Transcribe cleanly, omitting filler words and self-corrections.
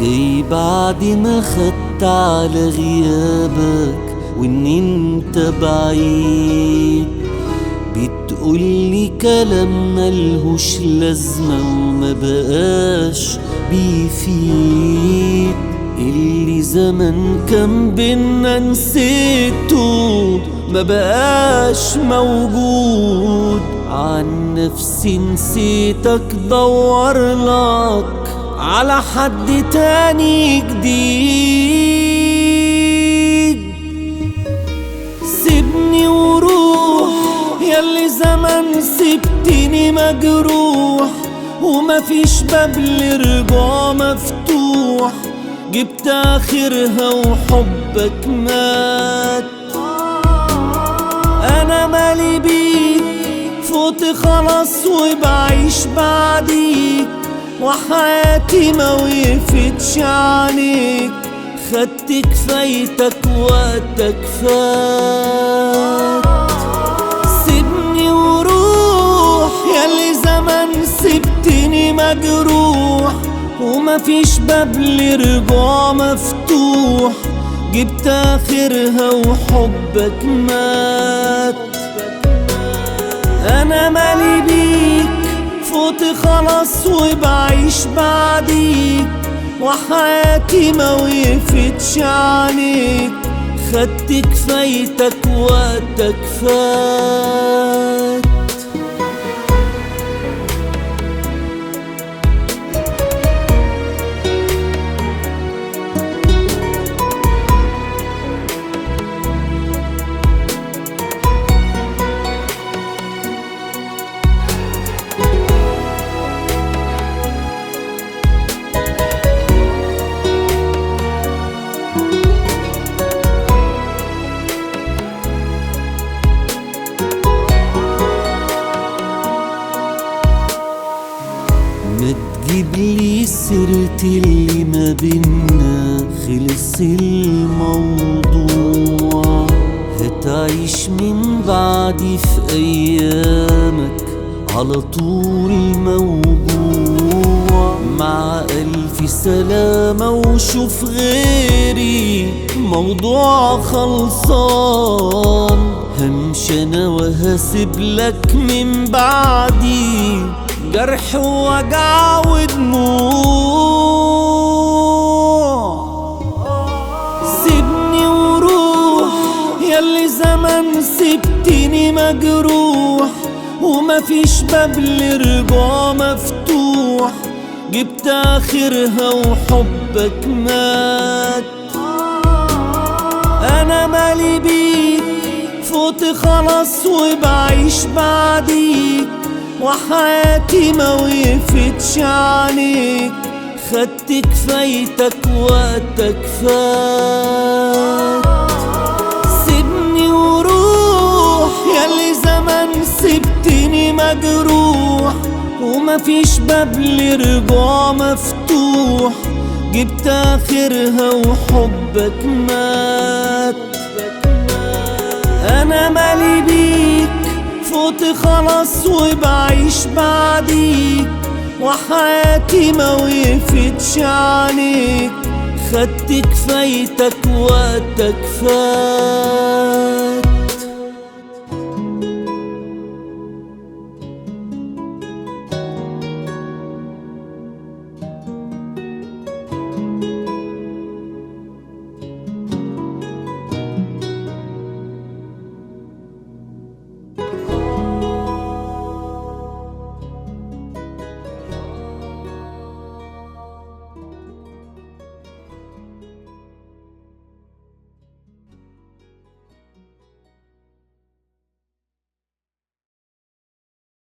جاي بعد ما خدت على غيابك وان انت بعيد، بتقولي كلام ملهوش لازمة وما بقاش بيفيد. اللي زمان كان بينا نسيته ما بقاش موجود، عن نفسي نسيتك دورلك على حد تاني جديد. سيبني وروح ياللي زمان سبتني مجروح، ومفيش باب لرجوع مفتوح، جبت آخرها وحبك مات. أنا مالي بيك فوت خلاص وبعيش بعديك، وحياتي ما وقفتش عليك، خدت كفايتك وقتك فات. سيبني وروح ياللي زمان سبتني مجروح، ومفيش باب لرجوع مفتوح، جبت آخرها وحبك مات. أنا مالي بيك فوت خلاص وبعيش بعديك، وحياتي ما وقفتش عليك، خدت كفايتك وقتك فات. ما تجيبلي سيرة اللي ما بينا خلص الموضوع، هتعيش من بعدي في أيامك على طول موجوع. مع ألف سلامة وشوف غيري موضوع خلصان، همشي أنا وهسيبلك من بعدي جرح ووجع ودموع. سيبني وروح ياللي زمان سبتني مجروح، ومفيش باب لرجوع مفتوح، جبت آخرها وحبك مات. أنا مالي بيك فوت خلاص وبعيش بعديك، وحياتي ما وقفتش عليك، خدت كفايتك وقتك فات. سيبني وروح ياللي زمان سبتني مجروح، ومفيش باب لرجوع مفتوح، جبت آخرها وحبك مات. أنا مالي بيك فوت خلاص وبعيش بعديك، وحياتي ما وقفتش عليك، خدت كفايتك وقتك فات.